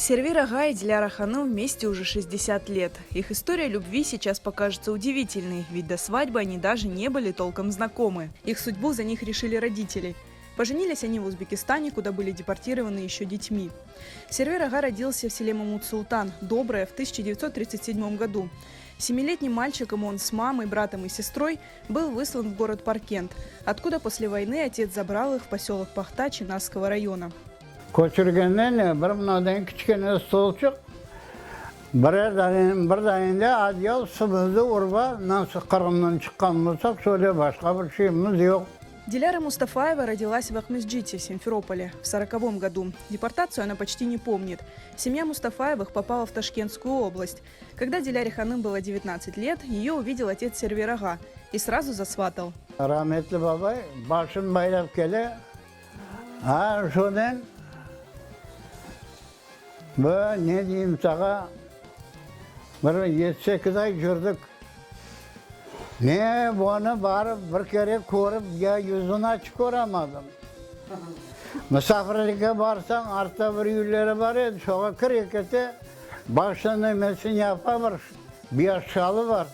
Сервер ağa и Диляра hanım вместе уже 60 лет. Их история любви сейчас покажется удивительной, ведь до свадьбы они даже не были толком знакомы. Их судьбу за них решили родители. Поженились они в Узбекистане, куда были депортированы еще детьми. Сервер ağa родился в селе Мамут-Султан, Доброе, в 1937 году. Семилетним мальчиком он с мамой, братом и сестрой был выслан в город Паркент, откуда после войны отец забрал их в поселок Пахта Чинасского района. Köçürgende ne, bir mınadan kiçkene stolçıq, birer dane, bir dane de adyal, sımızlı urba, nasıl Qırımdan çıqqan bolsaq, şöyle başqa bir şeyimiz yoq. Диляра Мустафаева родилась в Акмесджите, Симферополе, в сороковом году. Депортацию она почти не помнит. Семья Мустафаевых попала в Ташкентскую область. Когда Диляре hanım было 19 лет, ее увидел отец Сервер ağa и сразу засватал. Rametli babay başın baylap kele, a şonen bu ne deyim sağa, bir yedi-sekiz ay cürdik. Ne onı barıp bir kere körip, ya yüzüni açıp köramadım. Musafirlikke barsañ, artta bir üyleri bar edi, şoğa kire kete, başına nemesini yapa bir beyaz şalı bar.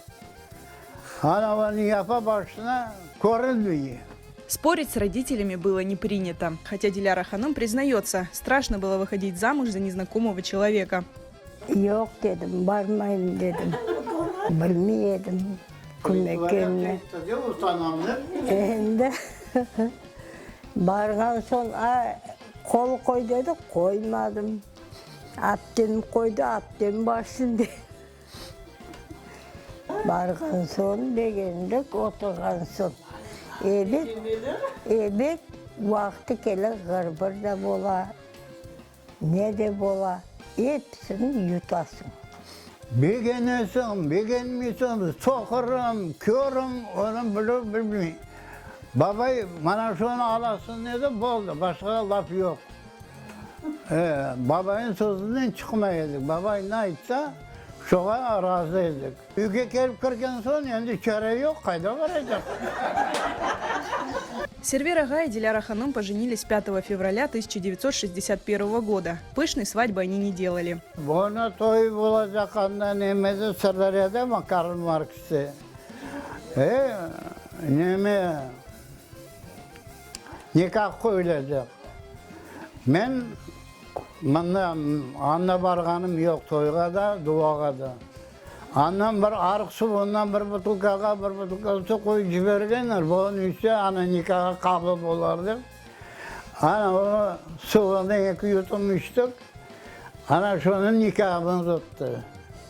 Ana onı yapa başına, körünmey. Спорить с родителями было не принято. Хотя Диляра hanım признается, страшно было выходить замуж за незнакомого человека. Yoq dedim, barmayım dedim. Bilmey edim kim ekenini. Endi barğan soñ a qol qoy dedi, qoymadım. Aptem qoydı, aptem barsın dedi. Barğan soñ begendik, oturğan soñ. Ebet, ebet, vaqtı kele ğırbır da bola, ne de bola, episini yutasıñ. Begenesiñ, begenmeysiñ, soqurım, körüm, onı bilip bilmey. Babay, mana şunı alasıñ dedi, boldı, başqa laf yoq. Babaynıñ sözünden çıqmay edik. Babay ne aytsa, şoğa razı edik. Üyge kelip kirgen soñ, endi çare yoq, qayda baracaq? Сервер ağa и Диляра hanım поженились 5 февраля 1961 года. Пышной свадьбы они не делали. Bunı toy olacaqanda nemede Sırdaryada mı Karl Markste? E, neme, nikah qoyulacaq. Men mında, anda barğanım yoq toyğa da, duağa da. Andan bir arıq suvundan bir butılkağa bir butılka su quyıp cibergenler, bunı içse, ana nikahı qabul bolar dep. Ana o suvundan eki yutum içtik, ana şonı nikahımız ottı.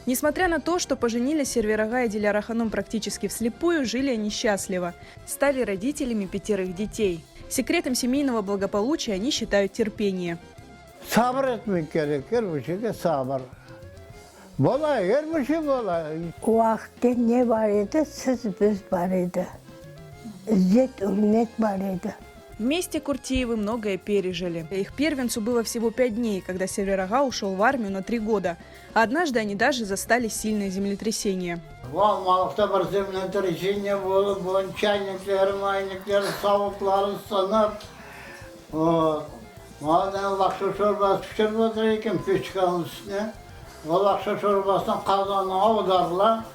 Несмотря на то, что поженились Сервер ağa и Диляра hanım практически вслепую, жили они счастливо. Стали родителями пятерых детей. Секретом семейного благополучия они считают терпение. Sabır etmek kerek, er bir şeyge sabır. Bola, er bir şey bola. O vaqıtta ne bar edi, siz, biz bar edi. İzzet, ürmet bar edi. Вместе Куртиевы многое пережили. Их первенцу было всего пять дней, когда Сервер ağa ушел в армию на три года. А однажды они даже застали сильное землетрясение. Almalıqta bir землетрясение bolıp, bunıñ çaynikleri, maynikleri, savutları sınıp, Madem laqşa şorbası pişirip otura eken peçkanıñ üstüne, o laqşa şorbasını qazanına avdarıla,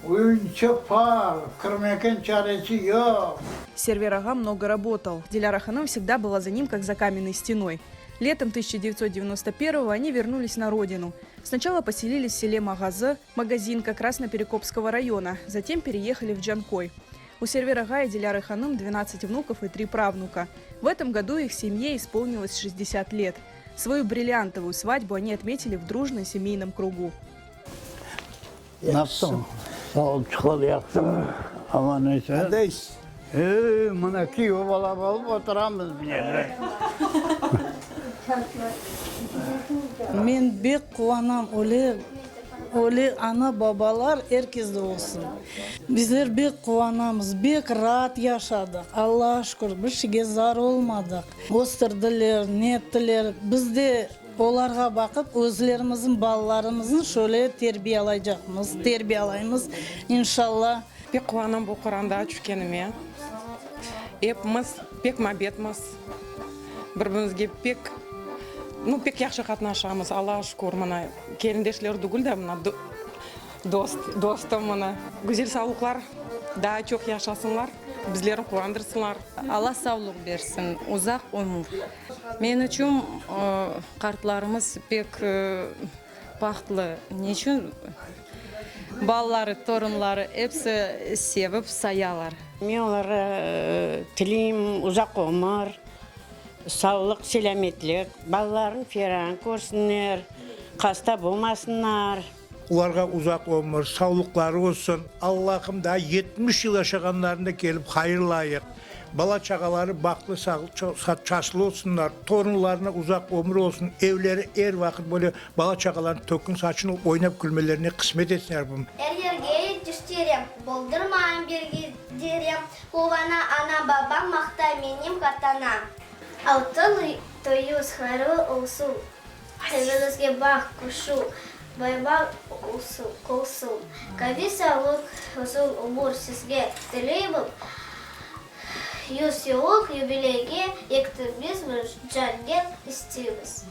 üyünçe par, kirmeken çaresi yoq. Сервер ağa много работал. Диляра hanım всегда была за ним, как за каменной стеной. Летом 1991-го они вернулись на родину. Сначала поселились в селе Магазы, магазин как раз на Перекопского района, затем переехали в Джанкой. У Сервер ağa и Диляры hanım 12 внуков и 3 правнука. В этом году их семье исполнилось 60 лет. Свою бриллиантовую свадьбу они отметили в дружном семейном кругу. Nasılsıñ? Sağ ol, çıqal yahşı. Aman esen. Qandaysız? Ey, mına kiyev bala bolıp oturamız bu yerde. Men bek quvanam, öyle, öyle ana-babalar er kezde olsun. Bizler bek quvanamız, bek raat yaşadıq, Allağa şükür, bir şeyge zar olmadıq. Östürdiler, nettiler, biz de olarğa baqıp, özlerimizniñ balalarımıznı şöyle terbiyalaycaqmız, terbiyalaymız, inşalla. Pek quvanam bu qorandağa tüşkenime. Epimiz pek mabetmiz, bir-birimizge pek. Nu, pek yahşı qatnaşamız, Allağa şükür, mına, kelindeşler tügül de, mına, dost, dostum, mına. Güzel savluqlar, daa çoq yaşasınlar, bizlerni quvandırsınlar. Alla savluq bersin, uzaq ömür. Men içün qartlarımız pek bahtlı. Neçün? Balaları, torunları episi sevip sayalar. Men olarğa tileyim uzaq ömür, savlıq, selâmetlik, balalarınıñ ferağını körsinler, hasta bolmasınlar. Olarğa uzaq ömür, savlıqları olsun. Allahım daa 70 yıl yaşağanlarında kelip hayırlayıq. Bala-çağaları bahtlı, çaslı olsunlar, torunlarına uzaq ömür olsun, evleri er vaqıt böyle bala-çağalarnıñ tökün-saçın olıp oynap külmelerine qısmet etsin Rabbim. Er yerge yetiştirem, boldurmayım bir giderem, Quvana ana-babam, maqtay menim qartanam. Altın toyuñız hayırlı olsun, Eviñizge baht quşu bayban olsun, Qaviy sağlıq, uzun ömür sizge tileymiz, Yüz yıllıq yubileyge yettiñizmi, cannen isteymiz.